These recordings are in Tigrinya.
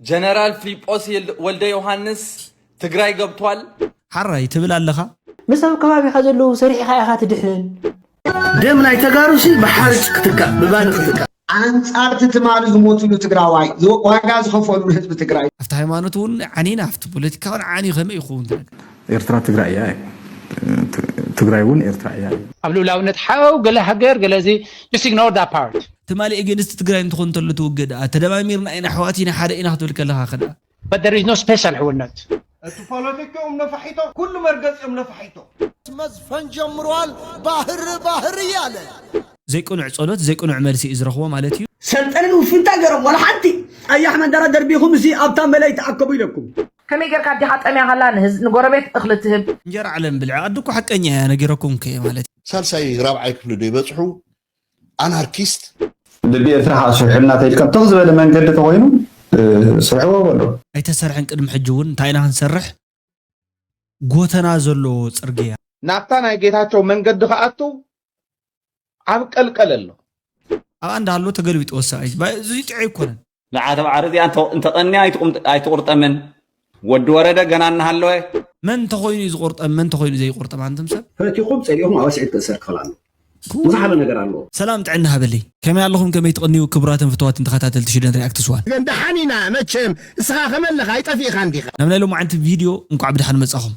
ጀነራል ፊሊጶስ የል- ወልደ ዮሃንስ ትግራይ ገብቷል። ሓራይ ትብል ኣለኻ። ምስ ኣብ ከባቢኻ ዘለዉ ሰሪሕኻ ኢኻ ትድሕን። ደም ናይ ተጋሩ ሲ ብሓርጭ ክትካእ ብባኒ ክትካእ። ኣንጻር እቲ ትማሊ ዝሞትሉ ትግራዋይ ዋጋ ዝኸፈሉ ህዝቢ ትግራይ። ኣብቲ ሃይማኖት እውን ዓኒና ኣብቲ ፖለቲካ እውን ዓኒ ከመይ ይኸውን ትነግር? ኤርትራ ትግራይ እያ። ትግራይ እውን ኤርትራ እያ። ኣብ ልኡላውነት ሓው ገለ ሃገር ገለ እዚ just ignore that part። ትማሊ ኤጌንስት ትግራይ እንትኾን እንተሎ ትውግእ ደኣ ተደማሚርና ኢና ኣሕዋት ኢና ሓደ ኢና ክትብል ከለኻ ከ ደኣ But there is no special ሕውነት። እቲ ፖለቲካኦም ነፋሒቶ ኩሉ መርገፂኦም ነፋሒቶ። መዝፈን ጀምሯል ባህር ባህር እያለ። ዘይቅኑዕ ጸሎት ዘይቅኑዕ መልሲ እዩ ዝረኽቦ ማለት እዩ። ሰልጠንን ውፍንታ ገይሮም ዋላ ሓንቲ ቀያሕ መንደራ ደርቢኹም እዚ ኣብታ መለይ ተኣከቡ ኢለኩም። ከመይ ጌርካ ኣዴኻ ጠምያ ከላ ንህዝ ንጎረቤት እኽሊ ትህብ? እንጀራ ዓለም ብልዒ ዓዲ እኮ ሓቀኛ እያ ነጊረኩም ከ ማለት እዩ። ሳልሳይ ራብዓይ ክፍሊ ዶ ይበጽሑ ኣናርኪስት ልቢ ኤርትራ ከዓ ስርሑልና ተይልካ ብትኽ ዝበለ መንገዲ ተኮይኑ ስርሕዎ በሎ። ኣይተሰርሐን ቅድሚ ሕጂ እውን እንታይ ኢና ክንሰርሕ ጎተና ዘሎ ፅርግያ ናብታ ናይ ጌታቸው መንገዲ ክኣቱ ኣብ ቀልቀል ኣሎ። ኣብኣ እንዳሃሎ ተገልቢጡ ወሳኢ እዚ ጥዑይ ኣይኮነን። ንዓ ተባዕር እዚኣ እንተ- እንተቐንያ ኣይትቑም- ኣይትቑርጠምን። ወዲ ወረደ ገና እናሃለወ መን እንተኾይኑ እዩ ዝቑርጠም መን እንተኾይኑ ዘይቁርጠም ኣንትም ሰብ። ፈቲኹም ጸሊእኹም ኣብ ስዒድ ክእሰር ክኽእል ኣለዎ። ብዙሓት ነገር ኣለዎ። ሰላም ጥዕና ሃበለይ ከመይ ኣለኹም ከመይ ትቕንዩ ክቡራትን ፍትዋትን ተኸታተልቲ ሽደን ሪኣክትስ ዋን። ግን ደሓን ኢና መቸም እስኻ ከመለኻ ኣይጠፊእኻን ዲኻ? ናብ ናይ ሎማዓንቲ ቪድዮ እንኳዕ ብደሓን መጻኹም።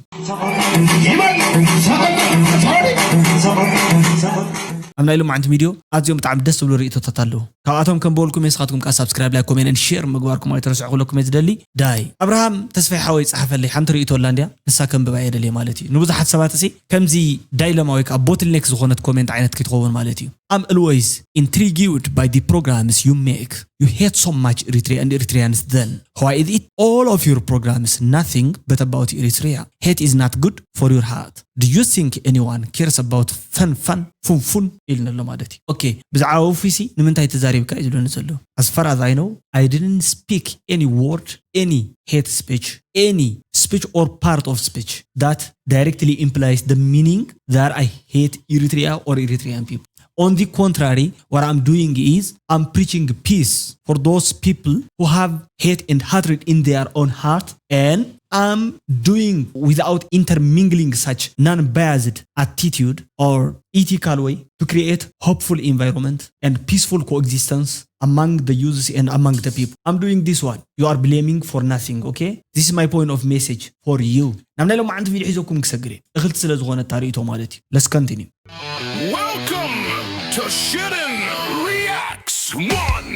ኣብ ናይ ሎማዓንቲ ቪድዮ ኣዝዮም ብጣዕሚ ደስ ዝብሉ ርእይቶታት ኣለዉ። ካብኣቶም ከም በልኩም ንስኻትኩም ከዓ ሳብስክራይብ ላይክ ኮሜንት ን ሼር ምግባርኩም ኣይትረስዑ ክብለኩም እየ ዝደሊ። ዳይ ኣብርሃም ተስፋይ ሓወይ ጸሓፈለይ ሓንቲ ርእይቶ ኣላ እንድያ ንሳ ከንብባ እየ ደልየ ማለት እዩ። ንብዙሓት ሰባት እዚ ከምዚ ዳይለማ ወይ ከዓ ቦትልኔክ ዝኾነት ኮሜንት ዓይነት ክትኸውን ማለት እዩ። I'm always intrigued by the programs you make. You hate so much Eritrea and Eritreans then why is it all of your programs nothing but about Eritrea? Hate is not good for your heart. Do you think anyone cares about ፈን ፈን ፉን ፉን ኢልኒ ኣሎ ማለት እዩ። ኦኬ ብዛዕባ ውፊሲ ንምንታይ ተዛሪብካ እዩ ዝብለኒ ዘሎ። As far as I know, I didn't speak any word, any hate speech, any speech or part of speech that directly implies the meaning that I hate Eritrea or Eritrean people. On the contrary, what I'm doing is I'm preaching peace for those people who have hate and hatred in their own heart, and I'm doing without intermingling such non-biased attitude or ethical way to create hopeful environment and peaceful coexistence among the youths and among the people. I'm doing this one. You are blaming for nothing, okay? This is my point of message for you. ናብ ናይ ሎማዓንቲ ቪድዮ ሒዘኩም ክሰግር እየ። እኽልቲ ስለ ዝኾነ እታ ርእይቶ ማለት እዩ። Let's continue. Welcome to Shitten Reacts one.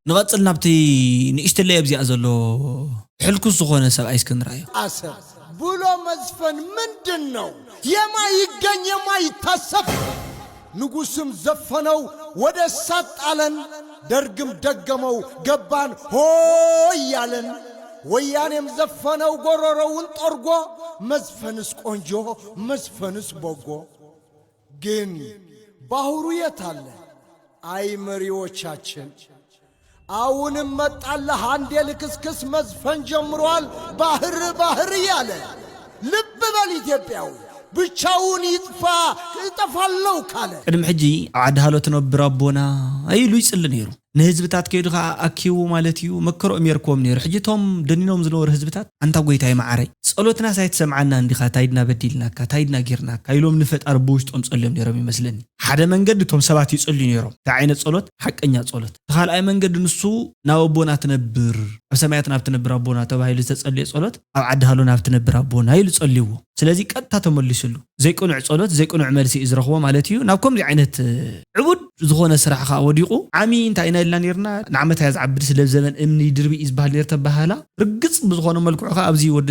ንቐጽል ናብቲ ንእሽትለይ ኣብዚኣ ዘሎ ሕልኩስ ዝኾነ ሰብኣይ እስኪ ንርኣዮ። አሰብ ብሎ መዝፈን ምንድን ነው? የማይገኝ የማይታሰብ። ንጉስም ዘፈነው ወደ እሳት ጣለን፣ ደርግም ደገመው ገባን ሆይ ያለን። ወያኔም ዘፈነው ጎሮሮውን ጠርጎ፣ መዝፈንስ ቆንጆ መዝፈንስ በጎ። ግን ባሁሩ የት አለ? አይ መሪዎቻችን፣ አሁንም መጣልህ አንዴ ልክስክስ መዝፈን ጀምሯል። ባህር ባህር እያለ ልብ በል ኢትዮጵያዊ፣ ብቻውን ይጥፋ እጠፋለው ካለ። ቅድሚ ሕጂ ኣብ ዓዲ ሃሎ ትነብር ኣቦና ኢሉ ይጽሊ ነይሩ። ንህዝብታት ከይዱ ከዓ ኣኪቡ ማለት እዩ መከሮኦም የርክቦም ነይሩ። ሕጂ እቶም ደኒኖም ዝነበሩ ህዝብታት ኣንታ ጎይታይ መዓረይ ጸሎትናስ ኣይትሰምዓናን ዲኻ? ታይድና በዲልናካ ታይድና ጌርናካ ኢሎም ንፈጣሪ ብውሽጦም ጸልዮም ነይሮም ይመስለኒ። ሓደ መንገዲ እቶም ሰባት ይጸልዩ ነይሮም። እንታይ ዓይነት ጸሎት? ሓቀኛ ጸሎት። እቲ ካልኣይ መንገዲ ንሱ ናብ ኣቦና ትነብር ኣብ ሰማያት ናብ ትነብር ኣቦና ተባሂሉ ዝተጸልየ ጸሎት ኣብ ዓዲ ሃሎ ናብ ትነብር ኣቦና ኢሉ ጸልይዎ። ስለዚ ቀጥታ ተመሊሱሉ። ዘይቅኑዕ ጸሎት ዘይቅኑዕ መልሲ እዩ ዝረኽቦ ማለት እዩ። ናብ ከምዚ ዓይነት ዕቡድ ዝኾነ ስራሕ ከዓ ወዲቑ ዓሚ እንታይ ኢና ኢልና ነርና ንዓመት እያ ዝዓብድ ስለ ዘበን እምኒ ድርቢ እዩ ዝበሃል ነር ተባሃላ ርግጽ ብዝኾነ መልክዑ ከዓ ኣብዚ ወዲ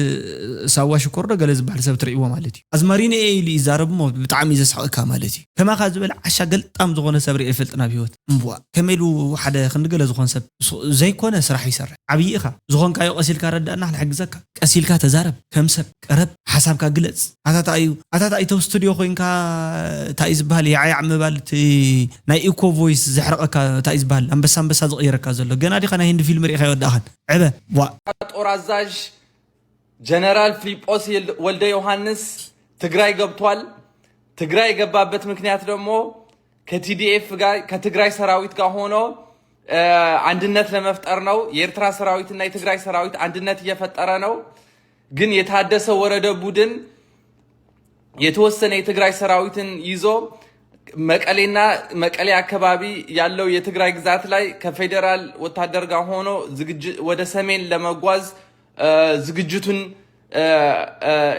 ሳዋ ሽኮር ዶ ገለ ዝበሃል ሰብ ትርእይዎ ማለት እዩ ኣዝማሪኖ እየ ኢሉ ይዛረብ እሞ ብጣዕሚ እዩ ዘስሕቐካ ማለት እዩ ከማኻ ዝበለ ዓሻ ገልጣም ዝኾነ ሰብ ርእ ይፈልጥ ናብ ህይወት እምቧ ከመይ ኢሉ ሓደ ክንዲ ገለ ዝኾን ሰብ ዘይኮነ ስራሕ ይሰርሕ ዓብዪ ኢኻ ዝኾንካዮ ቀሲልካ ረዳእና ክንሕግዘካ ቀሲልካ ተዛረብ ከም ሰብ ቀረብ ሓሳብካ ግለጽ ኣታታ እዩ ኣታታ እዩ ቶም ስቱድዮ ኮይንካ እንታይ ዝበሃል የዓያዕ ምባል እቲ ናይ ኢኮ ቮይስ ዘሕረቐካ እንታይ ዝበሃል ኣንበሳ ኣንበሳ ዝቕየረካ ዘሎ ገና ዲኻ ናይ ህንዲ ፊልም ርኢኻ ይወዳእኻን ዕበ ዋ ጦር አዛዥ ጀነራል ፊሊጶስ ወልደ ዮሐንስ ትግራይ ገብቷል። ትግራይ የገባበት ምክንያት ደግሞ ከቲዲኤፍ ጋር ከትግራይ ሰራዊት ጋር ሆኖ አንድነት ለመፍጠር ነው። የኤርትራ ሰራዊትና የትግራይ ሰራዊት አንድነት እየፈጠረ ነው። ግን የታደሰ ወረደ ቡድን የተወሰነ የትግራይ ሰራዊትን ይዞ መቀሌና መቀሌ አካባቢ ያለው የትግራይ ግዛት ላይ ከፌዴራል ወታደር ጋር ሆኖ ዝግጅ- ወደ ሰሜን ለመጓዝ ዝግጅቱን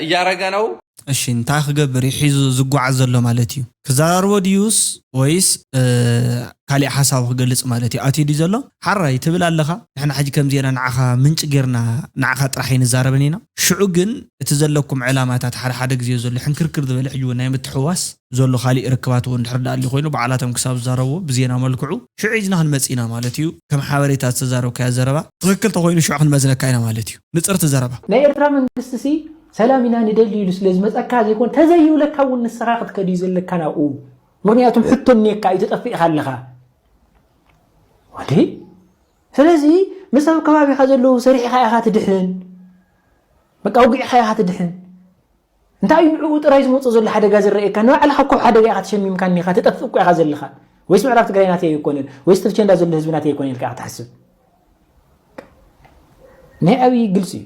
እያረገ ነው። እሺ እንታይ ክገብር እዩ ሒዙ ዝጓዓዝ ዘሎ ማለት እዩ? ክዘራርቦ ድዩስ ወይስ ካሊእ ሓሳቡ ክገልፅ ማለት እዩ? ኣትዩ ድዩ ዘሎ ሓራይ ትብል ኣለኻ። ንሕና ሕጂ ከም ዜና ንዓኻ ምንጭ ጌርና ንዓኻ ጥራሕ ኣይንዛረብን ኢና። ሽዑ ግን እቲ ዘለኩም ዕላማታት ሓደ ሓደ ግዜ ዘሎ ሕንክርክር ዝበለ ሕጂ እውን ናይ ምትሕዋስ ዘሎ ካሊእ ርክባት እውን ድሕር ዳኣሊ ኮይኑ በዓላቶም ክሳብ ዝዛረብዎ ብዜና መልክዑ ሽዑ ሒዝና ክንመፅ ኢና ማለት እዩ። ከም ሓበሬታ ዝተዛረብካዮ ዘረባ ትኽክል ተኮይኑ ሽዑ ክንመዝነካ ኢና ማለት እዩ። ንፅርቲ ዘረባ። ናይ ኤርትራ መንግስቲ ሲ ሰላም ኢና ንደሊ ኢሉ ስለ ዝመፀካ ዘይኮን ተዘይብለካ እውን ንስኻ ክትከድ እዩ ዘለካ ናብኡ። ምክንያቱም ሕቶ እኒካ እዩ ተጠፊእካ ኣለኻ። ወዲ ስለዚ ምስ ኣብ ከባቢኻ ዘለዉ ሰሪሕኻ ኢኻ ትድሕን። በቃ ውግዕኻ ኢኻ ትድሕን። እንታይ እዩ ንዕኡ ጥራይ ዝመፅእ ዘሎ ሓደጋ ዝረእየካ? ንባዕልኻ እኮ ሓደጋ ኢኻ ተሸሚምካ እኒኻ፣ ትጠፍእ እኮ ኢኻ ዘለኻ። ወይስ ምዕራብ ትግራይ ናተይ ኣይኮነን፣ ወይስ ተፍቸንዳ ዘሎ ህዝቢ ናተይ ኣይኮነን ኢልካ ኢኻ ትሓስብ? ናይ ኣብይ ግልፂ እዩ።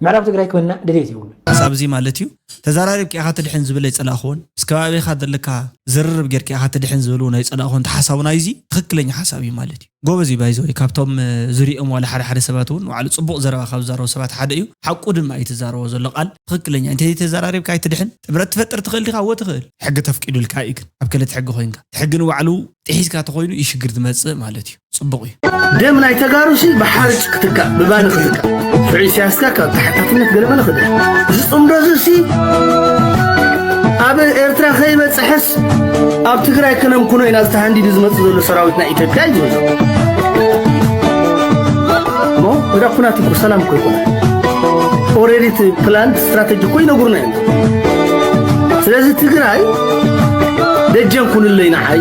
ምዕራብ ትግራይ ክበና ድሌት የብሉን። ሓሳብ እዚ ማለት እዩ ተዘራሪብካ ኢኻ ትድሕን ዝብል ኣይፀላእኽዎን፣ ምስ ከባቢኻ ዘለካ ዝርርብ ጌርካ ኢኻ ትድሕን ዝብል እውን ኣይፀላእኽዎን። ተሓሳቡ ናይዚ ትኽክለኛ ሓሳብ እዩ ማለት እዩ። ጎበዝ እዩ ባይዘወይ ካብቶም ዝሪኦም ዋላ ሓደ ሓደ ሰባት እውን ባዕሉ ፅቡቕ ዘረባ ካብ ዝዛረቡ ሰባት ሓደ እዩ። ሓቁ ድማ እዩ ትዛረቦ ዘሎ ቃል ትኽክለኛ። እንተ ተዘራሪብካ ኣይትድሕን። ጥምረት ትፈጥር ትኽእል ዲኻ? እወ ትኽእል። ሕጊ ተፍቂዱልካ እዩ ግን ኣብ ክልተ ሕጊ ኮይንካ እቲ ሕጊ ንባዕሉ ጥሒስካ ተኾይኑ እዩ ሽግር ዝመፅእ ማለት እዩ። ፅቡቕ እዩ። ደም ናይ ተጋሩ ሲ ብሓርጭ ክትካእ ብባኒ ክትካእ ሽዑ ኢሳያስካ ካብ ተሓታትነት ገለመለ ክድሕ ዝፅምዶ እዚ ሲ ኣብ ኤርትራ ከይበፅሐስ ኣብ ትግራይ ክነምኩኖ ኢና ዝተሃንዲዱ ዝመፅእ ዘሎ ሰራዊት ናይ ኢትዮጵያ እዩ ዝብል እሞ እዳ ኩናት እኮ ሰላም እኮ ይኮነ ኦሬዲ እቲ ፕላን ስትራቴጂ እኮ ይነግሩና እዮም ስለዚ ትግራይ ደጀን ኩንለይ ንዓይ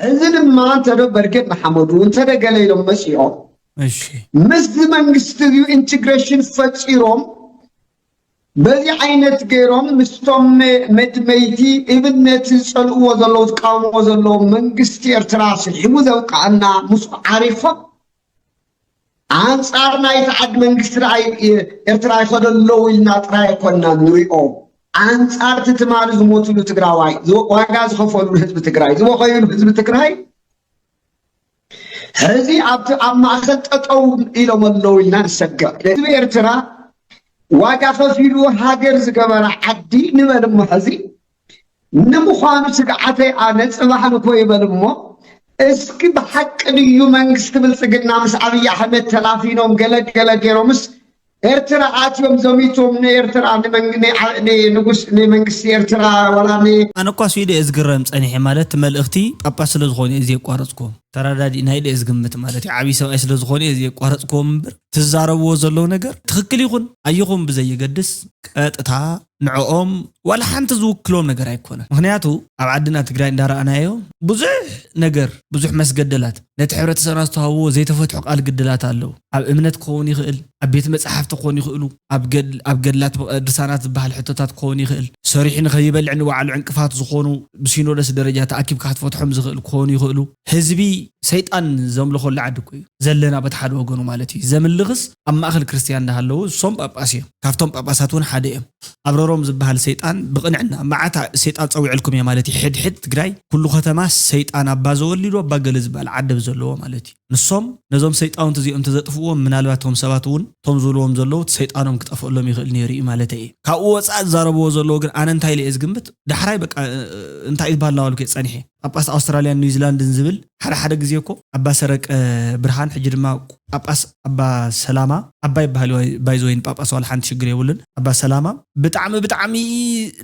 እዚ ድማ እንተዶ በርጌድ ንሓመዱ እንተደገለ ኢሎም መፂኦም እሺ ምስዚ መንግስቲ ኢንትግሬሽን ፈፂሮም በዚ ዓይነት ገይሮም ምስቶም መድመይቲ እብነት ዝፀልእዎ ዘለዉ ዝቃወምዎ ዘለዉ መንግስቲ ኤርትራ ስሒቡ ዘብቅዐና ምስኡ ዓሪፎም ኣንፃር ናይቲ ዓዲ መንግስቲ ደኣ ኤርትራ ይኸዶ ኣለዉ ኢልና ጥራይ ኣይኮንና ንሪኦ ኣንፃር እቲ ትማሊ ዝሞትሉ ትግራዋይ ዋጋ ዝኸፈልሉ ህዝቢ ትግራይ ዝበኸዩሉ ህዝቢ ትግራይ ሕዚ ኣብቲ ኣብ ማእኸል ጠጠው ኢሎም ኣለዉ ኢልና ንሰግዕ ህዝቢ ኤርትራ ዋጋ ከፊሉ ሃገር ዝገበረ ዓዲ ንበል እሞ ሕዚ ንምዃኑ ስግዓተይ ኣነ ፅባሕ ንኮ ይበል እሞ እስኪ ብሓቂ ድዩ መንግስቲ ብልፅግና ምስ ኣብይ ኣሕመድ ተላፊኖም ገለገለ ገይሮምስ ኤርትራ ኣትዮም ዘሚቶም ንኤርትራ ንመንግ- ንዓ- ንንጉስ ንመንግስቲ ኤርትራ ዋላ ን ኣነ እኳ ስኢደ እየ ዝግረም ፀኒሐ ማለት እቲ መልእኽቲ ጳጳስ ስለ ዝኾኑ እየ ዘየቋረፅክዎም ተረዳዲእና ኢለ እየ ዝግምት ማለት እዩ ዓብዪ ሰብኣይ ስለ ዝኾኑ እየ ዘየቋረፅክዎም እምበር ትዛረብዎ ዘለዉ ነገር ትኽክል ይኹን ኣይኹን ብዘየገድስ ቀጥታ ንዕኦም ዋላ ሓንቲ ዝውክሎም ነገር ኣይኮነን ምክንያቱ ኣብ ዓድና ትግራይ እንዳረኣናዮ ብዙሕ ነገር ብዙሕ መስገደላት ነቲ ሕብረተሰብና ዝተዋህብዎ ዘይተፈትሑ ቃል ግድላት ኣለዉ ኣብ እምነት ክኸውን ይኽእል ኣብ ቤት መፅሓፍቲ ክኾኑ ይኽእሉ ኣብ ገድላት ድርሳናት ዝበሃል ሕቶታት ክኸውን ይኽእል ሰሪሑ ንኸይበልዕ ንባዕሉ ዕንቅፋት ዝኾኑ ብሲኖዶስ ደረጃ ተኣኪብካ ክትፈትሖም ዝኽእል ክኾኑ ይኽእሉ ህዝቢ ሰይጣን ዘምልኾሉ ዓዲ እኮ እዩ ዘለና በቲ ሓደ ወገኑ ማለት እዩ ዘምልኽስ ኣብ ማእኸል ክርስትያን እንዳሃለዉ እሶም ጳጳስ እዮም ካብቶም ጳጳሳት እውን ሓደ እዮም ኣብረሮም ዝበሃል ሰይጣን ብቕንዕና መዓት ሰይጣን ፀዊዕልኩም እየ ማለት እዩ ሕድሕድ ትግራይ ኩሉ ከተማ ሰይጣን ኣባ ዘወሊዱ ኣባ ገለ ዝበሃል ዓደብ ዘለዎ ማለት እዩ ንሶም ነዞም ሰይጣውንቲ እዚኦም ተዘጥፍዎም ምናልባት ቶም ሰባት እውን ቶም ዝብልዎም ዘለዉ እቲ ሰይጣኖም ክጠፍአሎም ይኽእል ነይሩ እዩ ማለት እዩ ካብኡ ወፃእ ዝዛረብዎ ዘለዉ ግን ኣነ እንታይ ኢለ እየ ዝግምት ዳሕራይ በቃ እንታይ ዝበሃል ናባልኩ እየ ፀኒሐ ጳጳስ ኣውስትራልያን ኒውዚላንድን ዝብል ሓደ ሓደ ግዜ እኮ ኣባ ሰረቀ ብርሃን ሕጂ ድማ ጳጳስ ኣባ ሰላማ ኣባ ይበሃል ባይዘወይን ጳጳስ ዋላ ሓንቲ ሽግር የብሉን ኣባ ሰላማ ብጣዕሚ ብጣዕሚ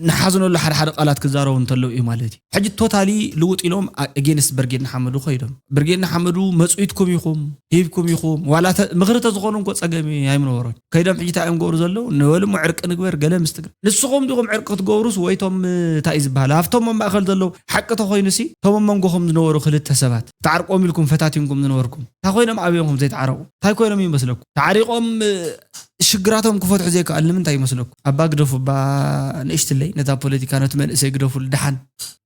ንሓዝነሉ ሓደ ሓደ ቃላት ክዛረቡ እንተለው እዩ ማለት እዩ ሕጂ ቶታሊ ልውጥ ኢሎም against ብርጌድ ንሓመዱ ከይዶም ብርጌድ ንሓመዱ መፅኢትኩም ኢኹም ሂብኩም ኢኹም ዋላ ምኽሪ ተዝኾኑ እንኮ ፀገም ኣይምነበሮን ከይዶም ሕጂ እንታይ እዮም ገብሩ ዘለዉ ንበሉ እሞ ዕርቂ ንግበር ገለ ምስ ትግራይ ንስኹም ዲኹም ዕርቂ ክትገብሩስ ወይቶም እንታይ እዩ ዝበሃል ኣብቶም ኣብ ማእኸል ዘለዉ ሓቂ ተኾይኑሲ እቶም ኣብ መንጎኹም ዝነበሩ ክልተ ሰባት ተዓርቆም ኢልኩም ፈታቲንኩም ዝነበርኩም እንታይ ኮይኖም ኣበዮም ከም ዘይተዓረቑ እንታይ ኮይኖም ይመስለኩም ተዓሪቖም ሽግራቶም ክፈትሑ ዘይከኣሉ ንምንታይ ይመስለኩም ኣባ ግደፉ እባ ንእሽትለይ ነታ ፖለቲካ ነቲ መንእሰይ ግደፉሉ ደሓን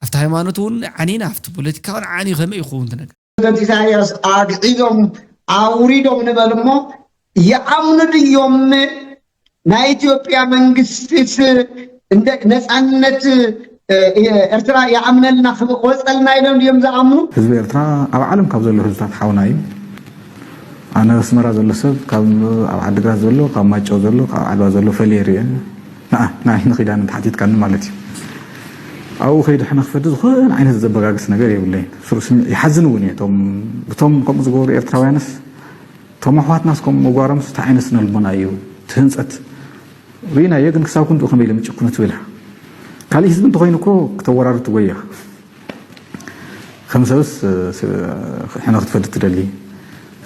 ኣብቲ ሃይማኖት እውን ዓኒና ኣብቲ ፖለቲካ እውን ዓኒ ከመይ ይኸውን ነገር ፕሬዝደንት ኢሳያስ ኣግዒዞም ኣውሪዶም ንበል እሞ፣ ይኣምኑ ድዮም? ናይ ኢትዮጵያ መንግስቲስ እንደ ነፃነት ኤርትራ ይኣምነልና ክወፀልና ኢሎም ድዮም ዝኣምኑ? ህዝቢ ኤርትራ ኣብ ዓለም ካብ ዘሎ ህዝብታት ሓውና እዩ። ኣነ ኣስመራ ዘሎ ሰብ ካብ ኣብ ዓድግራት ዘሎ፣ ካብ ማይጨው ዘሎ፣ ካብ ዓድዋ ዘሎ ፈልየ ርየ ንዓ ንዓይ ንኺዳን ተሓቲትካኒ ማለት እዩ። ኣብኡ ከይዱ ሕነ ክፈዲ ዝኾነ ዓይነት ዘበጋግስ ነገር የብለይን። ስሩ ስምዒ ይሓዝን እውን እየ። እቶም ብቶም ከምኡ ዝገብሩ ኤርትራውያንስ እቶም ኣሕዋትናስ ከምኡ ምግባሮምስ እንታይ ዓይነት ስነ ልቦና እዩ? እቲ ህንፀት ርኢናዮ፣ ግን ክሳብ ክንድኡ ከመይ ኢሎም ይጭክኑ ትብል ኢኻ። ካሊእ ህዝቢ እንተኾይኑ እኮ ክተወራርድ ትጎይ ኢኻ። ከም ሰብስ ሕነ ክትፈዲ ትደሊ።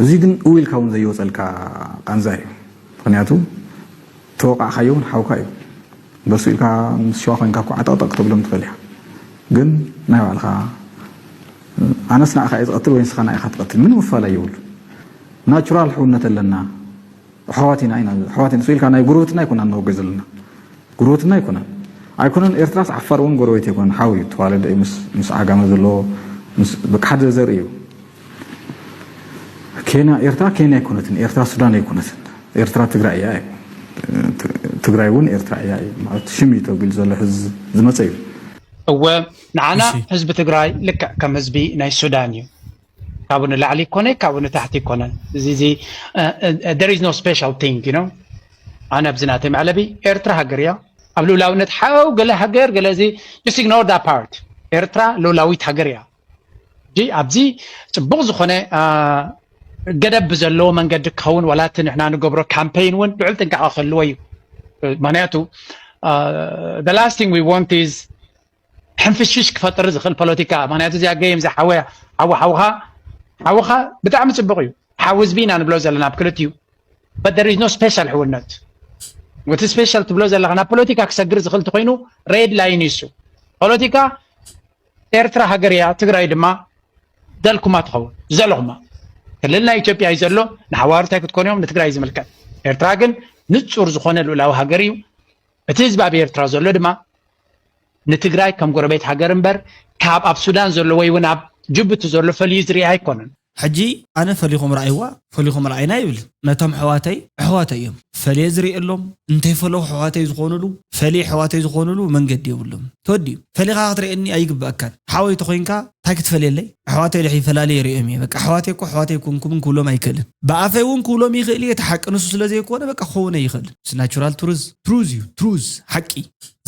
እዚ ግን እው ኢልካ እውን ዘይወፀልካ ቃንዛ እዩ። ምክንያቱ ተወቃዕካዮ እውን ሓውካ እዩ። በሱ ኢልካ ምስ ሸዋ ኮይንካ እኮ ዓጠቕጠቕ ክተብሎም ትኽእል ኢኻ። ግን ናይ ባዕልኻ ኣነስ ንዓኻ እየ ዝቐትል ወይ ንስኻ ንዓኻ ትቐትል ምን ምፋላይ የብሉ። ናቹራል ሕውነት ኣለና። ኣሕዋት ኢና ኢና ኣሕዋት ኢና ኢልካ ናይ ጉርብትና ኣይኮናን ነወገ ዘለና። ጉርብትና ኣይኮናን። ኣይኮነን ኤርትራስ ዓፋር እውን ጎረቤት ኣይኮነን። ሓው እዩ። ተዋለደ እዩ ምስ ምስ ዓጋመ ዘሎ ምስ በቃ ሓደ ዘርኢ እዩ። ኬንያ ኤርትራ ኬንያ ኣይኮነትን። ኤርትራ ሱዳን ኣይኮነትን። ኤርትራ ትግራይ እያ እዩ። ትግራይ እውን ኤርትራ እያ እዩ ማለት ሽም እዩ ተቢሉ ዘሎ ሕዚ ዝመፀ እዩ። እወ ንዓና ህዝቢ ትግራይ ልክዕ ከም ህዝቢ ናይ ሱዳን እዩ። ካብኡ ንላዕሊ ይኮነ ካብኡ ንታሕቲ ይኮነን። እዚ እዚ there is no special thing you know። ኣነ ኣብዚ ናተይ መዕለቢ ኤርትራ ሃገር እያ። ኣብ ልኡላውነት ሓው ገለ ሃገር ገለ እዚ just ignore that part። ኤርትራ ልኡላዊት ሃገር እያ። ሕጂ ኣብዚ ፅቡቕ ዝኾነ ገደብ ብዘለዎ መንገዲ ክኸውን ዋላ እቲ ንሕና ንገብሮ ካምፔይን እውን ልዑል ጥንቃቐ ክህልዎ እዩ። ምክንያቱ the last thing we want is ሕንፍሽፍሽ ክፈጥር ዝኽእል ፖለቲካ። ምክንያቱ እዚኣ ገይም እዚ ሓወ ሓወ ሓውኻ ሓውኻ ብጣዕሚ ፅቡቕ እዩ። ሓው ህዝቢ ኢና ንብሎ ዘለና ኣብ ክልቲኡ but there is no special ሕውነት። እቲ ስፔሻል ትብሎ ዘለካ ናብ ፖለቲካ ክሰግር ዝኽእል እንተኮይኑ ሬድ ላይን እዩ እሱ። ፖለቲካ ኤርትራ ሃገር እያ፣ ትግራይ ድማ ዘልኩማ ትኸውን ዘለኹማ። ክልል ናይ ኢትዮጵያ እዩ ዘሎ፣ ንሓዋሩ እንታይ ክትኮኑ እዮም ንትግራይ ዝምልከት። ኤርትራ ግን ንጹር ዝኾነ ልኡላዊ ሃገር እዩ። እቲ ህዝቢ ኣብ ኤርትራ ዘሎ ድማ ንትግራይ ከም ጎረቤት ሃገር እምበር ካብ ኣብ ሱዳን ዘሎ ወይ እውን ኣብ ጅቡቲ ዘሎ ፈልዩ ዝርኢ ኣይኮነን። ሕጂ ኣነ ፈሊኹም ረኣይዋ ፈሊኹም ረኣይና ይብል። ነቶም ኣሕዋተይ ኣሕዋተይ እዮም። ፈልየ ዝርእየሎም እንተይፈለኹ ኣሕዋተይ ዝኾኑሉ ፈልየ ኣሕዋተይ ዝኾኑሉ መንገዲ የብሉም። ተወዲኡ ፈሊኻ ክትርእየኒ ኣይግበኣካን። ሓወይ ተኾይንካ እንታይ ክትፈልየለይ? ኣሕዋተይ ድሕሪ ፈላለየ ይርእዮም እየ። በቃ ኣሕዋተይ እኮ ኣሕዋተይ ኣይኮንኩምን ክብሎም ኣይክእልን። ብኣፈይ እውን ክብሎም ይኽእል እየ። እቲ ሓቂ ንሱ ስለ ዘይኮነ በቃ ክኸውን ኣይኽእልን። It's natural truth truth እዩ truth ሓቂ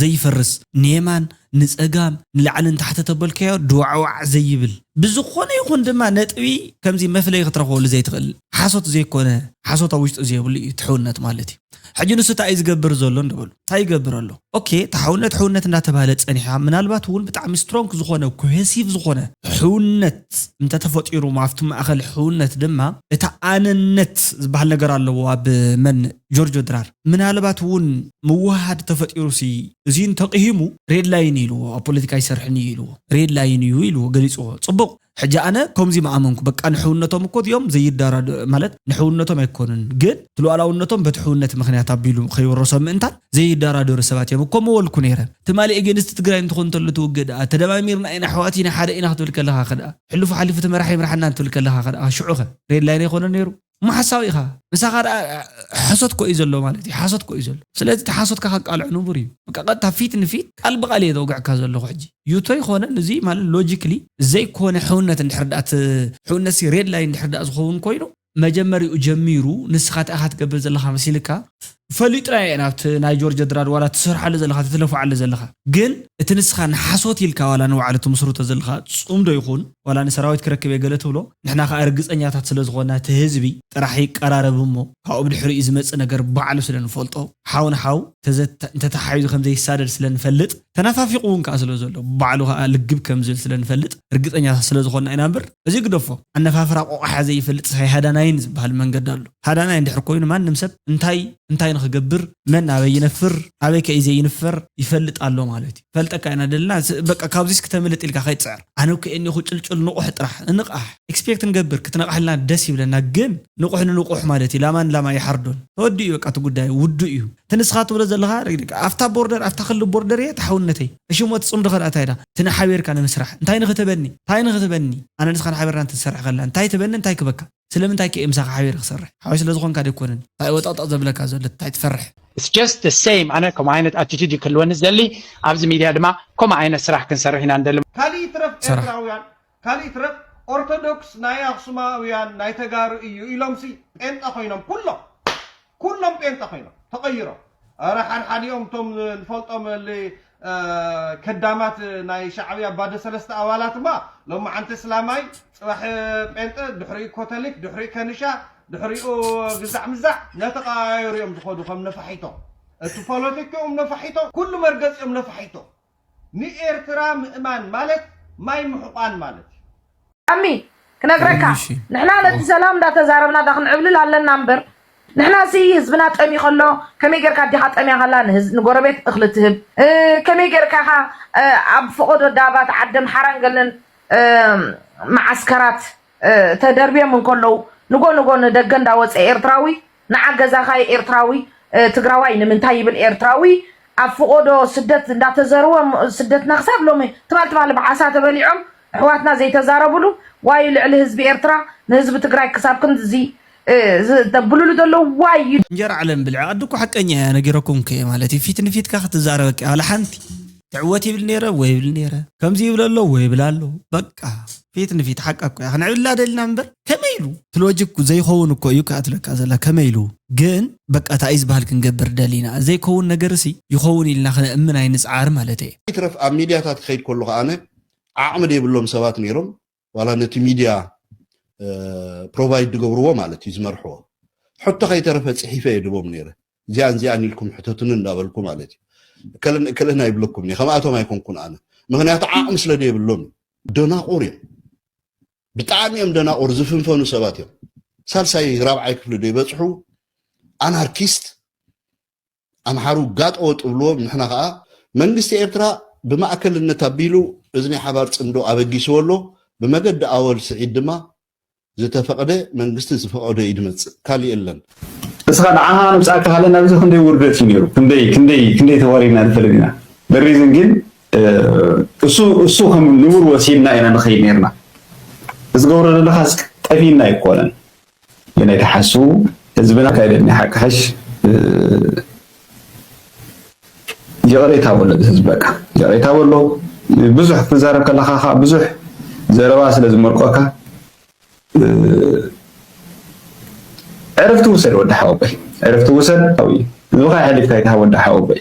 ዘይፈርስ ንየማን ንፀጋም ንላዕሊ ንታሕቲ ተበልካዮ ድዋዕዋዕ ዘይብል ብዝኾነ ይኹን ድማ ነጥቢ ከምዚ መፍለይ ክትረኽበሉ ዘይትኽእል ሓሶት ዘይኮነ ሓሶት ኣብ ውሽጡ ዘይብሉ እዩ ትሕውነት ማለት እዩ። ሕጂ ንሱ እንታይ እዩ ዝገብር ዘሎ እንደበሉ እንታይ ይገብር ኣሎ? ኦኬ እቲ ሓውነት ሕውነት እንዳተባህለ ፀኒሓ ምናልባት እውን ብጣዕሚ ስትሮንግ ዝኾነ ኮሄሲቭ ዝኾነ ሕውነት እንተተፈጢሩ ኣብቲ ማእኸል ሕውነት ድማ እቲ ኣነነት ዝበሃል ነገር ኣለዎ ኣብ መን ጆርጆ ድራር ምናልባት እውን ምውሃድ ተፈጢሩ ሲ እዚ እንተቕሂሙ ሬድ ላይን ኢልዎ ኣብ ፖለቲካ ይሰርሕን እዩ ኢልዎ ሬድ ላይን እዩ ኢልዎ ገሊፅዎ ፅቡቕ ሕጂ ኣነ ከምዚ ምኣመንኩ በቃ ንሕውነቶም እኮ እዚኦም ዘይዳራደ ማለት ንሕውነቶም ኣይኮኑን ግን ትሉዓላውነቶም በቲ ሕውነት ምክንያት ኣቢሉ ከይወረሶም ምእንታን ዘይዳራደሩ ሰባት እዮም እኮ ምወልኩ ነይረ ትማሊ ኤጌንስት ትግራይ እንትኾን እንተሎ ትውግእ ደኣ ተደማሚርና ኢና ኣሕዋት ኢና ሓደ ኢና ክትብል ከለኻ ከ ደኣ ሕሉፉ ሓሊፉ እቲ መራሒ ይምርሓና እንትብል ከለኻ ከ ደኣ ሽዑ ኸ ሬድ ላይን ኣይኮነን ነይሩ እሞ ሓሳዊ ኢኻ ምሳኻ ደኣ ሓሶት ኮ እዩ ዘሎ ማለት እዩ ሓሶት ኮ እዩ ዘሎ ስለዚ እቲ ሓሶትካ ከቃልዕ ንቡር እዩ በቃ ቀጥታ ፊት ንፊት ቃል ብቃል እየ ዘውግዕካ ዘለኹ ሕጂ ዩቶ ይኮነ እዚ ማለት ሎጂክሊ ዘይኮነ ሕውነት እንድሕር ደኣ ሕውነት ሲ ሬድ ላይን እንድሕር ደኣ ዝኸውን ኮይኑ መጀመሪኡ ጀሚሩ ንስኻ ተኣኻ ትገብር ዘለኻ መሲልካ ፈሊጥና እየ ናብቲ ናይ ጆርጅ ድራድ ዋላ ትሰርሓሉ ዘለኻ ትትለፍዓሉ ዘለኻ ግን እቲ ንስኻ ንሓሶት ኢልካ ዋላ ንባዕሉ ትምስርቶ ዘለኻ ጽምዶ ይኹን ዋላ ንሰራዊት ክረክብ እየ ገለ ትብሎ ንሕና ከኣ ርግጸኛታት ስለ ዝኾንና እቲ ህዝቢ ጥራሕ ይቀራረብ እሞ ካብኡ ብድሕሪኡ ዝመጽእ ነገር ባዕሉ ስለ ንፈልጦ ሓው ንሓው እንተተሓሒዙ ከም ዘይሳደድ ስለ ንፈልጥ ተናፋፊቑ እውን ከኣ ስለ ዘሎ ባዕሉ ከኣ ልግብ ከም ዝብል ስለ ንፈልጥ ርግጸኛታት ስለ ዝኾንና ኢና እምበር እዚ ግደፎ ኣነፋፍራ ቆቋሓ ዘይፈልጥ ሳይ ሃዳናይን ዝበሃል መንገዲ ኣሎ ሃዳናይ እንድሕር ኮይኑ ማንም ሰብ እንታይ እንታይ ንኽገብር መን ኣበይ ይነፍር ኣበይ ከይ ዘይንፈር ይፈልጥ ኣሎ ማለት እዩ። ፈልጠካ ኢና ደልና በቃ ካብዚስ ክተምልጥ ኢልካ ከይትፅዕር። ኣነ እኮ እኒኹ ጭልጭል ንቑሕ ጥራሕ እንቕሕ ኤክስፔክት ንገብር ክትነቕሕልና ደስ ይብለና። ግን ንቑሕ ንንቑሕ ማለት እዩ። ላማን ላማ ይሓርዶን ተወዲኡ በቃ እቲ ጉዳይ ውዱ እዩ። እቲ ንስኻ ትብሎ ዘለኻ ኣፍታ ቦርደር ኣፍታ ክልል ቦርደር እየ ተሓውነተይ እሽሞ ትፅምዶ ኸልኣታ ኢዳ እቲ ንሓቢርካ ንምስራሕ እንታይ ንኽትበኒ እንታይ ንኽትበኒ ኣነ ንስኻ ንሓቢርና እንትንሰርሕ ከላ እንታይ ትበኒ እንታይ ክበካ ስለምንታይ ከ ምሳኻ ሓቢረ ክሰርሕ ሓወይ ስለ ዝኾንካ ደይኮነን እንታይ ወጣጣ ዘብለካ ዘሎ እንታይ ትፈርሕ? It's just the same ኣነ ከምኡ ዓይነት attitude እዩ ክህልወኒ ዝደሊ። ኣብዚ ሚድያ ድማ ከምኡ ዓይነት ስራሕ ክንሰርሕ ኢና ንደሊ። ካልእ ይትረፍ ስራሕ። ኤርትራውያን ካልእ ይትረፍ ኦርቶዶክስ ናይ ኣኽሱማውያን ናይ ተጋሩ እዩ ኢሎምሲ ጴንጠ ኮይኖም ኩሎም ኩሎም ጴንጠ ኮይኖም ተቐይሮም። ኧረ ሓድሓዲኦም እቶም ንፈልጦም ል ከዳማት ናይ ሻዕብያ ባዶ ሰለስተ ኣባላት እማ ሎማዓንቲ እስላማይ ፅባሕ ጴንጠ ድሕሪኡ ኮተሊክ ድሕሪኡ ከንሻ ድሕሪኡ ግዛዕ ምዛዕ ነተቐያየሩ እዮም ዝኸዱ ከም ነፋሒቶ እቲ ፖለቲክኦም ነፋሒቶ ኩሉ መርገፂኦም ነፋሒቶ ንኤርትራ ምእማን ማለት ማይ ምሕቋን ማለት እዩ ኣሚ ክነግረካ እሺ። ንሕና ነቲ ሰላም እንዳተዛረብና ዳ ክንዕብልል ኣለና እምበር ንሕና ሲ ህዝብና ጠሚ ከሎ ከመይ ጌርካ ኣዲኻ ጠሚያ ከላ ንህዝ- ንጎረቤት እኽሊ ትህብ እ፣ ከመይ ጌርካ ኢኻ እ፣ ኣብ ፈቐዶ ዳባት ዓደም ሓራን ገለን እ፣ መዓስከራት እ፣ ተደርብዮም እንከለዉ ንጎ ንጎ ንደገ እንዳወፀ ኤርትራዊ ንዓ ገዛኻ ኤርትራዊ እ፣ ትግራዋይ ንምንታይ ይብል ኤርትራዊ ኣብ ፍቆዶ ስደት እንዳተዘርወ ስደትና ክሳብ ሎሚ ትማል ትማል ብዓሳ ተበሊዖም ኣሕዋትና ዘይተዛረብሉ ዋዩ ልዕሊ ህዝቢ ኤርትራ ንህዝቢ ትግራይ ክሳብ ክንድዚ እ፣ ዝ- ተብሉሉ ዘለዉ ዋዩ እንጀራ ዓለም ብልዒ ዓዲ እኮ ሓቀኛ እያ ነጊረኩም ከ ማለት እዩ ፊት ንፊትካ ክትዛረበኪ ኣለ ሓንቲ ትዕወት ይብል ነረ ወይ ይብል ነረ ከምዚ ይብል ኣሎ ወይ ይብል ኣሎ በቃ ፊት ንፊት ሓቃ እኮ እያ ክንዕብላ ደልና እምበር ከመይ ኢሉ እቲ ሎጂክ ዘይኸውን እኮ እዩ ክኣትለካ ዘላ ከመይ ኢሉ ግን በቃ እንታይ እዩ ዝበሃል ክንገብር ደሊና ዘይከውን ነገር ሲ ይኸውን ኢልና ክነእምን ኣይንፅዓር ማለት እየ ይትረፍ ኣብ ሚድያታት ክኸይድ ከለኹ ኣነ ዓቕሚ ዘይብሎም ሰባት ነይሮም ዋላ ነቲ ሚድያ ፕሮቫይድ ዝገብርዎ ማለት እዩ ዝመርሕዎ ሕቶ ከይተረፈ ፅሒፈ እየ ድቦም ነይረ እዚኣን እዚኣን ኢልኩም ሕተቱኒ እንዳበልኩ ማለት እዩ እከለን እከለን ኣይብለኩም እየ ከማኣቶም ኣይኮንኩን ኣነ ምክንያቱ ዓቕሚ ስለ ዘይብሎም እዩ ደናቁር እዮም ብጣዕሚ እዮም ደናቁር ዝፍንፈኑ ሰባት እዮም ሳልሳይ ራብዓይ ክፍሊ ዶ ይበፅሑ ኣናርኪስት ኣምሓሩ ጋጠ ወጥ ብልዎም ንሕና ከዓ መንግስቲ ኤርትራ ብማእከልነት ኣቢሉ እዚ ናይ ሓባር ፅምዶ ኣበጊስዎ ኣሎ ብመገዲ ኣወል ስዒድ ድማ ዝተፈቕደ መንግስቲ ዝፈቐዶ እዩ ድመፅእ ካሊእ የለን እስኻ ንዓኻ ንምፃእካ ሃለና እዚ ክንደይ ውርደት እዩ ነይሩ ክንደይ ክንደይ ክንደይ ተዋሪድና ንፈልጥ ኢና በሪዝን ግን እሱ እሱ ከም ንቡር ወሲድና ኢና ንኸይድ ነርና ዝገብሮ ዘለካ ጠፊና ኣይኮነን የናይ ተሓስቡ ህዝብና ካይደኒ ሓቂ ሓሽ ይቕሬታ በሎ ህዝቢ በቃ ይቕሬታ በሎ ብዙሕ ክትዛረብ ከለካ ከዓ ብዙሕ ዘረባ ስለ ዝመርቆካ ዕረፍቲ ውሰድ ወዲ ሓወቦይ ዕረፍቲ ውሰድ ኣዊ ህዝብካ ይሓሊፍካ ይትሃብ ወዲ ሓወቦይ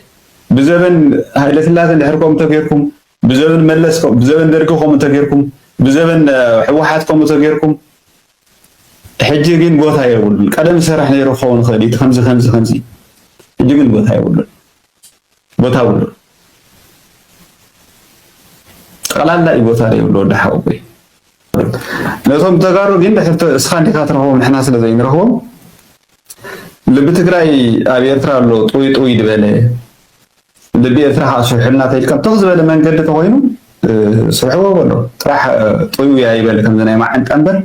ብዘበን ሃይለስላሴ እንድሕር ከምኡ ተገይርኩም ብዘበን መለስ ብዘበን ደርጊ ከምኡ ተገይርኩም ብዘበን ህወሓት ከምኡ ተገይርኩም ሕጂ ግን ቦታ የብሉን ቀደም ዝሰርሕ ነይሩ ክኸውን ይኽእል እዩ ከምዚ ከምዚ ከምዚ ሕጂ ግን ቦታ የብሉን ቦታ ብሉ ጠቕላላ እዩ ቦታ የብሉ ወዲ ሓወቦይ ነቶም ተጋሩ ግን ድሕር እስኻ እንዲኻ ትረኽቦም ንሕና ስለ ዘይንረኽቦም ልቢ ትግራይ ኣብ ኤርትራ ኣሎ ጥውይ ጥውይ ዝበለ ልቢ ኤርትራ ከዓ ስርሑልና ተኢልካ ትኽ ዝበለ መንገዲ ተኮይኑ ስርሕዎ በሎ ጥራሕ ጥውይ ኣይበል ከምዚ ናይ ማዓንጣ እምበር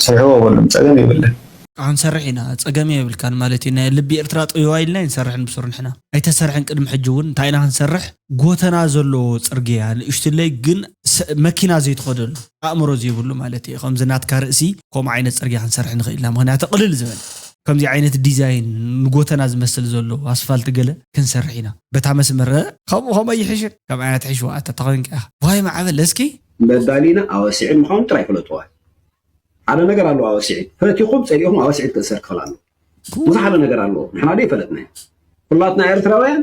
ስርሕዎ በሎም ፀገም የብለን። ክንሰርሕ ኢና ፀገም የብልካን ማለት እዩ ናይ ልቢ ኤርትራ ጥውይዋ ኢልና ኣይንሰርሕን ብሱር ንሕና ኣይተሰርሐን ቅድሚ ሕጂ እውን እንታይ ኢና ክንሰርሕ ጎተና ዘሎ ፅርግያ ንእሽትለይ ግን መኪና ዘይትኸደሉ ኣእምሮ ዘይብሉ ማለት እዩ ከምዚ ናትካ ርእሲ ከምኡ ዓይነት ፅርግያ ክንሰርሕ ንኽእል ኢና ምክንያቱ ቅልል ዝበለ ከምዚ ዓይነት ዲዛይን ንጎተና ዝመስል ዘሎ ኣስፋልት ገለ ክንሰርሕ ኢና በታ መስመር ከምኡ ከምኡ ኣይሕሽን ከም ዓይነት ሕሽዋ ኣታ ተኾንካ ኢኻ ዋይ ማዕበል እስኪ በዳሊና ኣወሲዕን ምዃኑ ጥራይ ፍለጥዋ ሓደ ነገር ኣለዎ ኣወሲዒት ፈቲኹም ፀሊእኹም ኣወሲዒት ክእሰር ክኽእል ኣለዎ ብዙሕ ሓደ ነገር ኣለዎ ንሕና ዶ ይፈለጥናዮ ኩላትና ኤርትራውያን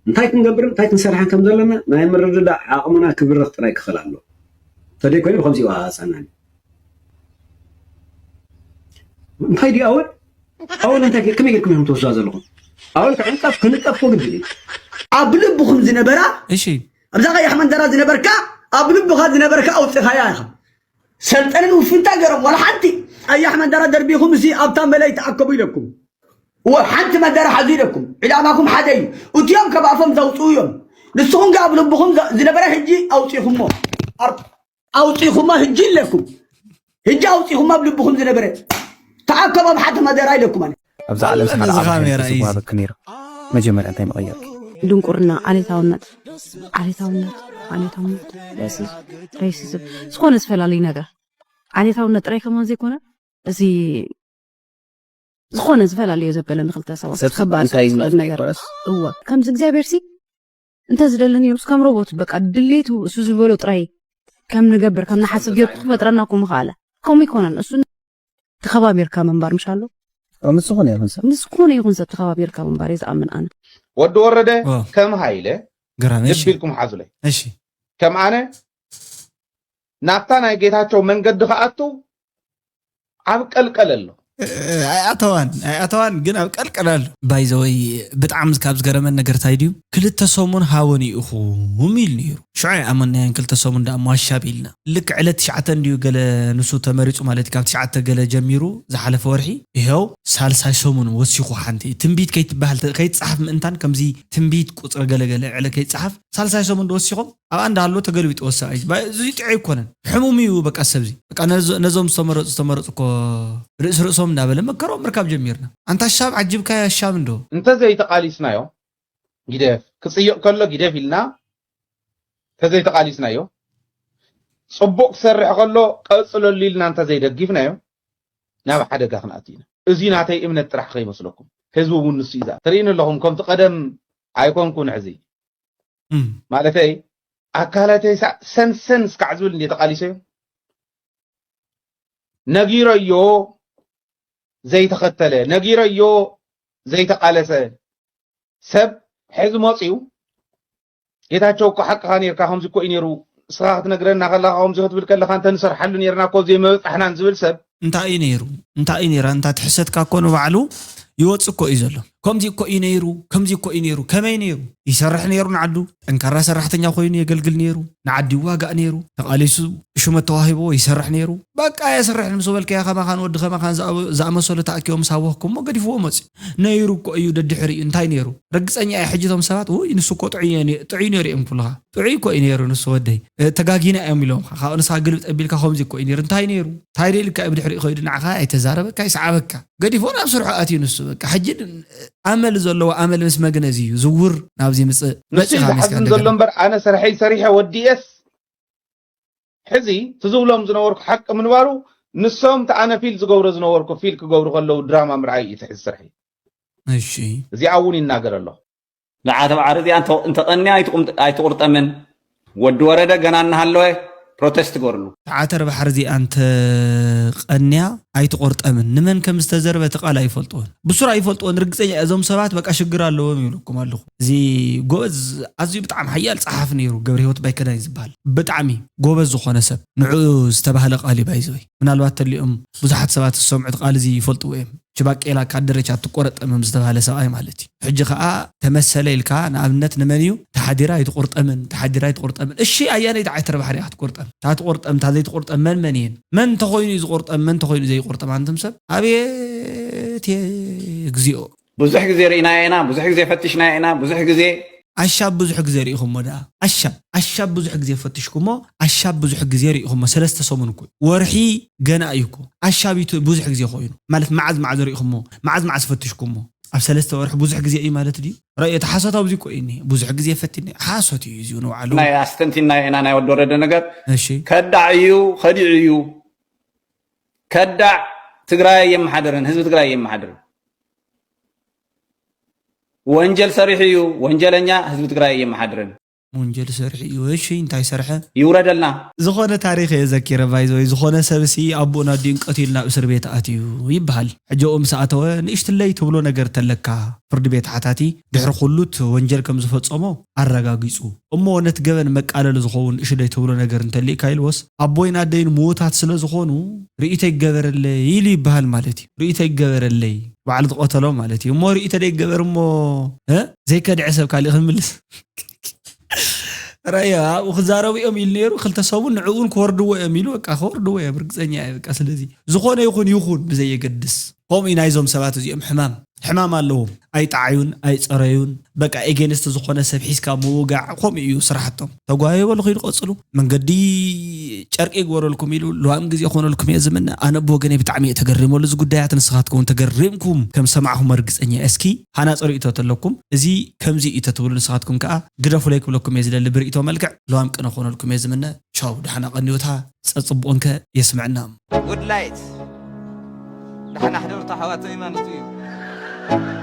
እንታይ ክንገብርን እንታይ ክንሰርሕን ከም ዘለና ናይ ምርድዳእ ዓቕምና ክብርኽ ጥራይ ክኽእል ኣለዎ ተደይ ኮይኑ ብከምዚ ይወሃሃፀና እንታይ ድዩ ኣወል ኣወል እንታይ ከመይ ጌርኩም ኢኹም ትወስዳ ዘለኹም ኣወል ክዕንቀፍ ክንቀፍ ኮ ግድን እዩ ኣብ ልብኹም ዝነበራ እሺ ኣብዛ ቀያሕ መንደራ ዝነበርካ ኣብ ልብኻ ዝነበርካ ኣውፅኻያ ኢኻ ሰልጠንን ውፍንታ ገሮም ዋላ ሓንቲ ቀያሕ መንደራ ደርቢኹም እዚ ኣብታ መለይ ተኣከቡ ኢለኩም እወ፣ ሓንቲ መደረ ሓዙ ኢለኩም። ዕላማኩም ሓደ እዩ። እቲኦም ካብ ኣፎም ዘውፅኡ እዮም። ንስኹም ግን ኣብ ልብኹም ዘ- ዝነበረ ሕጂ ኣውፂኹሞ። ኣር- ኣውፂኹሞ ሕጂ ኣለኩም። ሕጂ ኣውፂኹሞ ኣብ ልብኹም ዝነበረ። ተኣከቦም ሓንቲ መደራ ኢለኩም ኣነ። ኣብዚ ዓለም እዚ ሰሓር ዓቢ ካሜራ ሓይሊ እዩ። ዝዋሃበኪ ነይሩ። መጀመርያ እንታይ ምቐየርኪ? ድንቁርና፣ ዓሌታውነት፣ ዓሌታውነት፣ ዓሌታውነት፣ ሬሲዝም፣ ሬሲዝም፣ ዝኾነ ዝፈላለዩ ነገር። ዓሌታውነት ጥራይ ከማን ዘይኮነ፣ እዚ ዝኾነ ዝፈላለዩ ዘበለ ንክልተ ሰባት ሰብ ከባድ እንታይ ዝኽእል ነገር። ይመስል? እወ፣ ከምዚ እግዚኣብሔር ሲ እንተ ዝደሊ ነይሩስ ከም ሮቦት በቃ ድሌቱ እሱ ዝበሎ ጥራይ ከም ንገብር፣ ከም ንሓስብ ገይሩ ክፈጥረና እኮ ምኽኣለ። ከምኡ ይኮነን። እሱ ተኸባቢርካ ምንባር ምሻሎ። ኣብ ምስ ዝኾነ ይኹን ሰብ። ምስ ዝኾነ ይኹን ሰብ ተኸባቢርካ ምንባር እየ ዝኣምን ኣነ። ወዲ ወረደ ኦ። ከም ሃይለ ገራሚ። እሺ። ልብ ኢልኩም ሓዙለይ። እሺ። ከም ኣነ ናብታ ናይ ጌታቸው መንገዲ ክኣቱ ኣብ ቀልቀል ኣሎ። እ፣ ኣይኣተዋን፣ ኣይኣተዋን፣ ግን ኣብ ቀልቀል ኣሎ። ባይዘወይ ብጣዕሚ ካብ ዝገረመን ነገር እንታይ ድዩ? ክልተ ሰሙን ሃወን ኢኹም ኢሉ ነይሩ። ሽዑ ኣይኣመናያን፣ ክልተ ሰሙን ደኣ ሟሻብ ኢልና። ልክዕ ዕለት ትሽዓተ እንድዩ ገለ ንሱ ተመሪጹ ማለት እዩ። ካብ ትሽዓተ ገለ ጀሚሩ ዝሓለፈ ወርሒ ይኸው ሳልሳይ ሰሙን ወሲኹ። ሓንቲ ትንቢት ከይትበሃል ተ- ከይትጸሓፍ ምእንታን ከምዚ ትንቢት ቁጽሪ ገለ ገለ ዕለ ከይትጸሓፍ ሳልሳይ ሰሙን ዶ ወሲኾም ኣብኣ እንዳሃሎ ተገልቢጥዎ ሰብኣይ። ባ- እዚ ጥዑይ ኣይኮነን። ሕሙም እዩ በቃ ሰብዚ። በቃ ነዞ- ነዞም ዝተመረጹ ዝተመረጹ እኮ ርእሲ ርእሶም እንዳበለ መከረኦም ምርካብ ጀሚርና። ኣንታ ሻብ ዓጂብካዮ ሻብ እንዶ። እንተዘይተቓሊስናዮ ጊደፍ ክጽይቕ ከሎ ጊደፍ ኢልና እንተዘይተቓሊስናዮ ጽቡቕ ክሰርሕ ከሎ ቀጽለሉ ኢልና እንተዘይደጊፍናዮ ናብ ሓደጋ ክንኣቱ ኢና። እዚ ናተይ እምነት ጥራሕ ከይመስለኩም። ህዝቢ እውን ንሱ እዩ ዝኣ- ትርእይኒ ኣለኹም ከምቲ ቀደም ኣይኮንኩን ሕዚ እም። ማለተይ ኣካላተይ ሳ- ሰንሰን እስካዕ ዝብል እንዴ ተቓሊሰዮ ነጊረዮ ዘይተኸተለ ነጊረዮ ዘይተቓለሰ ሰብ ሕዚ መፅዩ ጌታቸው እኮ ሓቅኻ ነርካ ከምዚ እኮ እዩ ነሩ እስኻ ክትነግረና ከለኻ ከምዚ ክትብል ከለኻ እንተ ንሰርሓሉ ነርና እኮ ዘይመበፃሕናን ዝብል ሰብ እንታይ እዩ ነይሩ እንታይ እዩ ነይራ እንታይ ትሕሰትካ እኮ ንባዕሉ ይወፅእ እኮ እዩ ዘሎ ከምዚ እኮ እዩ ነይሩ ከምዚ እኮ እዩ ነይሩ ከመይ ነይሩ ይሰርሕ ነይሩ ንዓዱ ጠንካራ ሰራሕተኛ ኮይኑ የገልግል ነይሩ ንዓዲ ይዋጋእ ነይሩ ተቓሊሱ ሽመት ተዋሂቦ ይሰርሕ ነይሩ በቃ የስርሕ ምስ በልከያ ከማኻን ወዲ ከማኻን ዝኣመሰሉ ተኣኪቦም ሳወህኩሞ ገዲፍዎ መፅዩ ነይሩ እኮ እዩ ደድሕሪኡ እንታይ ነይሩ ርግፀኛ እየ ሕጂ እቶም ሰባት ውይ ንሱ እኮ ጥዑይ እየ ነ- ጥዑይ ነይሩ እዮም ክብሉኻ ጥዑይ እኮ እዩ ነይሩ ንሱ ወደይ እ፣ ተጋጊና እዮም ኢሎም ካብኡ ንስኻ ግልብጥ ኣቢልካ ከምዚ እኮ እዩ ነይሩ እንታይ ነይሩ እንታይ ደልካ እዩ ብድሕሪኡ ከይዱ ንዓኻ ኣይተዛረበካ ኣይሰዓበካ ገዲፎ ናብ ስርሑ ኣትዩ ንሱ በቃ ሕጂ ድ- ኣመል ዘለዎ ኣመል ምስ መግነዚ እዩ ዝውር ናብዚ ምፅእ ንሱ እዩ መፂኻ መስካ ዝሓዝን ዘሎ እንደገና እምበር ኣነ ስርሐይ ሰሪሐ ወዲኤስ ሕዚ እቲ ዝብሎም ዝነበርኩ ሓቂ ምንባሩ ንሶም እቲ ኣነ ፊል ዝገብሮ ዝነበርኩ ፊል ክገብሩ ከለዉ ድራማ ምርኣይ እዩ እቲ ሕዚ ስርሐይ እሺ እዚኣ እውን ይናገር ኣለኹ ንዓተባዕሪ እዚኣ እንተ- እንተቐንያ ኣይትቑም- ኣይትቑርጠምን። ወዲ ወረደ ገና እናሃለወ ፕሮቴስት ትገርሉ። ተዓተር ባሕሪ እዚኣ እንተ ቀንያ ኣይትቆርጠምን ንመን ከም ዝተዘርበ እቲ ቃል ኣይፈልጥዎን ብሱር ኣይፈልጥዎን ርግፀኛ እየ። እዞም ሰባት በቃ ሽግር ኣለዎም ይብለኩም ኣለኹ እዚ ጎበዝ ኣዝዩ ብጣዕሚ ሓያል ፀሓፊ ነይሩ ገብረ ህይወት ባይከዳኝ ዝበሃል ብጣዕሚ ጎበዝ ዝኾነ ሰብ ንዕኡ ዝተባህለ ቃል እዩ ባይዘወይ ምናልባት ተሊኦም ብዙሓት ሰባት ዝሰምዑ እቲ ቃል እዚ ይፈልጥዎ እዮም ችባቄላ ካደረች ኣትቆረጠምም ዝተባህለ ሰብኣይ ማለት እዩ። ሕጂ ከዓ ተመሰለ ኢልካ ንኣብነት ንመን እዩ ተሓዲራ ኣይትቆርጠምን ተሓዲራ ኣይትቆርጠምን እሺ ኣያነይ ተዓይ ተረባሕሪ እያ ክትቆርጠም እታ ትቆርጠም እታ ዘይትቆርጠም መን መን እየን መን እንተኮይኑ እዩ ዝቆርጠም መን እንተኮይኑ ዘይቆርጠም ኣንትም ሰብ ኣቤት እግዚኦ ብዙሕ ግዜ ርኢናዮ ኢና፣ ብዙሕ ግዜ ፈቲሽናዮ ኢና፣ ብዙሕ ግዜ ኣሻብ ብዙሕ ግዜ ርኢኹሞ ደኣ ኣሻብ ኣሻብ ብዙሕ ግዜ ፈትሽኩሞ ኣሻብ ብዙሕ ግዜ ርኢኹሞ ሰለስተ ሰሙን እኮ እዩ። ወርሒ ገና እዩ እኮ ኣሻብ እዩ ብዙሕ ግዜ ኮይኑ ማለት መዓዝ መዓዝ ርኢኹሞ መዓዝ መዓዝ ፈትሽኩሞ ኣብ ሰለስተ ወርሒ ብዙሕ ግዜ እዩ ማለት ድዩ? ረእዮ እቲ ሓሶት ኣብዚ እኮ እዩ እኒሀ ብዙሕ ግዜ ፈቲኒ ሓሶት እዩ እዚኡ ንባዕሉ ናይ ኣስተንቲናዮ ኢና ናይ ወዲ ወረደ ነገር እሺ ከዳዕ እዩ ከዲዑ እዩ ከዳዕ ትግራይ የመሓድርን ህዝቢ ትግራይ የመሓድርን ወንጀል ሰሪሑ እዩ ወንጀለኛ ህዝቢ ትግራይ የመሓድርን ወንጀል ሰሪሑ እዩ እሺ እንታይ ሰርሐ ይውረደልና ዝኾነ ታሪኽ እየ ዘኪረ ባይዘወይ ዝኾነ ሰብሲ ኣቦኡን ኣዲኡን ቀቲሉ ናብ እስር ቤት ኣትዩ ይበሃል ሕጂ ኣብኡ ምስ ኣተወ ንእሽትለይ ትብሎ ነገር ተለካ ፍርዲ ቤት ሓታቲ ድሕሪ ኩሉ እቲ ወንጀል ከም ዝፈጸሞ ኣረጋጊጹ እሞ ነቲ ገበን መቃለሊ ዝኸውን ንእሽደይ ትብሎ ነገር እንተሊእካ ኢልዎስ ኣቦይን ኣደይን ምዉታት ስለ ዝኾኑ ርእይቶ ይገበረለይ ኢሉ ይበሃል ማለት እዩ ርእይቶ ይገበረለይ ባዕሉ ዝቐተሎ ማለት እዩ እሞ ርእይቶ ደይገበር እሞ እ ዘይከድዐ ሰብ ካሊእ ክምልስ ረያ ኣብኡ ክዛረቡ እዮም ኢሉ ነይሩ ክልተ ሰቡን ንዕኡን ክወርድዎ እዮም ኢሉ በቃ ክወርድዎ እዮም ርግፀኛ እየ በቃ ስለዚ ዝኾነ ይኹን ይኹን ብዘየገድስ ከምኡ እዩ ናይዞም ሰባት እዚኦም ሕማም። ሕማም ኣለዎም። ኣይጠዓዩን፣ ኣይጸረዩን። በቃ ኤጌንስት ዝኾነ ሰብ ሒዝካ ምውጋዕ፣ ከምኡ እዩ ስራሕቶም። ተጓየዩ በሉ፣ ኺዱ ቀጽሉ። መንገዲ ጨርቂ ይግበረልኩም ኢሉ፣ ለዋም ግዜ ክኾነልኩም እየ ዝምነ። ኣነ ብወገነይ ብጣዕሚ እየ ተገሪመሉ እዚ ጉዳያት። ንስኻትኩም እውን ተገሪምኩም ከም ሰማዕኹም ርግጸኛ እየ። እስኪ ሃናጺ ርእይቶ ተለኩም፣ እዚ ከምዚ እዩ ተትብሉ፣ ንስኻትኩም ከኣ ግደፉለይ ክብለኩም እየ ዝደሊ ብርእይቶ መልክዕ። ለዋም ቅነ ክኾነልኩም እየ ዝምነ። ቻው፣ ደሓና ቀንዩታ። ጸጽብቑንከ የስምዕና። ጉድ ላይት ደሕና ሕደሩ ኣሕዋተይ ማለት እዩ።